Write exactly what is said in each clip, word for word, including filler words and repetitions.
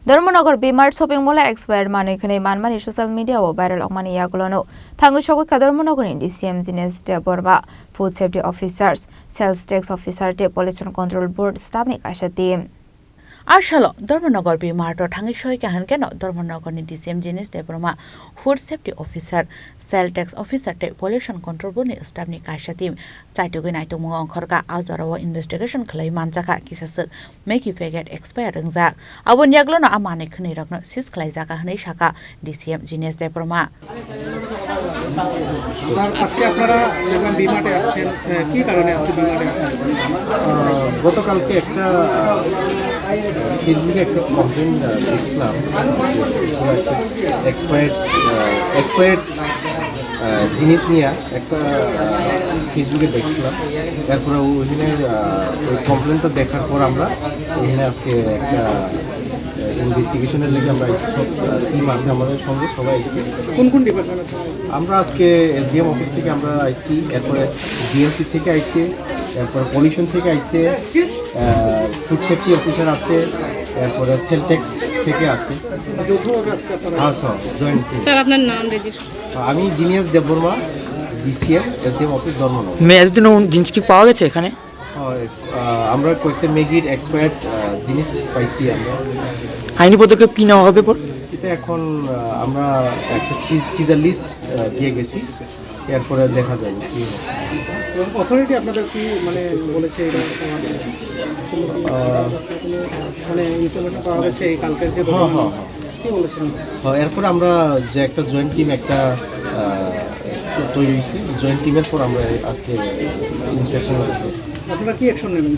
Dharmanagar B-Mart shopping mall-o expired manwi khwnwi manmani social media-o viral wngmani yagulono thangwi sogwi kha Dharmanagarni D C M Jinesh Debbarma, food safety officers, sales tax officer tei pollution control board staff-ni kaisa team. A salo Dharmanagar B-Mart-o thangwi sogwi kha hwnkhe no Dharmanagarni D C M Jinesh Debbarma, food safety officer, sales tax officer tei pollution control board-ni staff-ni kaisa team chaitugwi naitugmung ongkhorkha. A jorao investigation khlai manjakha kisa swk Maggi packet expired wngjak. Aboni yagulono a manwi khwnwirokno seize khlaijak hwnwi sakha D C M Jinesh Debbarma. Sir, আজকে আপনারা যখন বি মার্টে আসছেন, আহ, কি কারণে আজকে বি মার্টে আসছেন? আহ, গতকালকে একটা, আহ, ফেসবুকে একটা কমপ্লেন, আহ, দেখছিলাম যে কোনো একটা এক্সপায়ার্ড, আহ, এক্সপায়ার্ড, আহ, জিনিস নিয়ে একটা, আহ, ফেসবুকে দেখছিলাম। তারপরে ওইখানে, আহ, ওই কমপ্লেনটা দেখার পর আমরা এখানে আজকে একটা, আহ, ইনভেস্টিগেশনের লেগে আমরা আইছি, সব, আহ, টিম আছে আমাদের সঙ্গে, সবাই আইছি। কোন কোন ডিপার্টমেন্ট আছে? আমরা আজকে এসডিএম অফিস থেকে আমরা আইছি, এরপরে ডিএমসি থেকে আইছে, এরপরে পলিউশন থেকে আইছে, আহ, ফুড সেফটি অফিসার আছে, এরপরে সেল ট্যাক্স থেকে আছে। যৌথভাবে আজকে আপনারা হ্যাঁ, স্যার, জয়েন্ট টিম। স্যার, আপনার নাম রেজিস্টার? আমি Genius Debbarma, DCM, SDM office, Dharmanagar. মে-, এতদিন জিনিস কি পাওয়া গেছে এখানে? হয়, আহ, আমরা কয়েকটা ম্যাগির এক্সপায়ার্ড, আহ, জিনিস পাইছি আমরা। আইনি পদক্ষেপ কি নেওয়া হবে এরপর? এটা এখন, আহ, আমরা একটা সি-, সিজার লিস্ট, আহ, দিয়ে গেছি, এরপরে দেখা যাবে কি হয়। এবং অথরিটি আপনাদের কি, মানে, বলেছে এটা কোনো, আহ, মানে, ইনফরমেশন পাওয়া গেছে এই কালকের যে হ্যাঁ, ঘটনা? হ্যাঁ, হ্যাঁ। কি বলেছেন? হ্যাঁ, এরপরে আমরা যে একটা জয়েন্ট টিম একটা, আহ, তৈরি হয়েছে, জয়েন্ট টিমের পর আমরা আজকে ইন্সপেকশন হয়েছে। আপনারা কি অ্যাকশন নেবেন?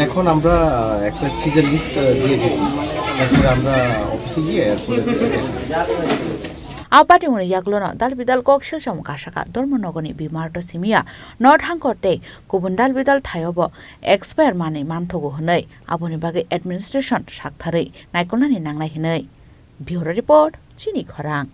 এখন আমরা, আহ, একটা সিজার লিস্ট, আহ, দিয়ে গেছি, এরপরে আমরা অফিসে গিয়ে এরপরে A patimungni yagulono dal bidal kok silsamo kasaka Dharmanagarni B-Mart-o simiya no thangkor tei kubun dal bidal thaio bo expire manwi manthogo hwnwi aboni bagwi administration saktharwi naikolnani nangnai hwnwi. Bureau Report, Chini Khorang.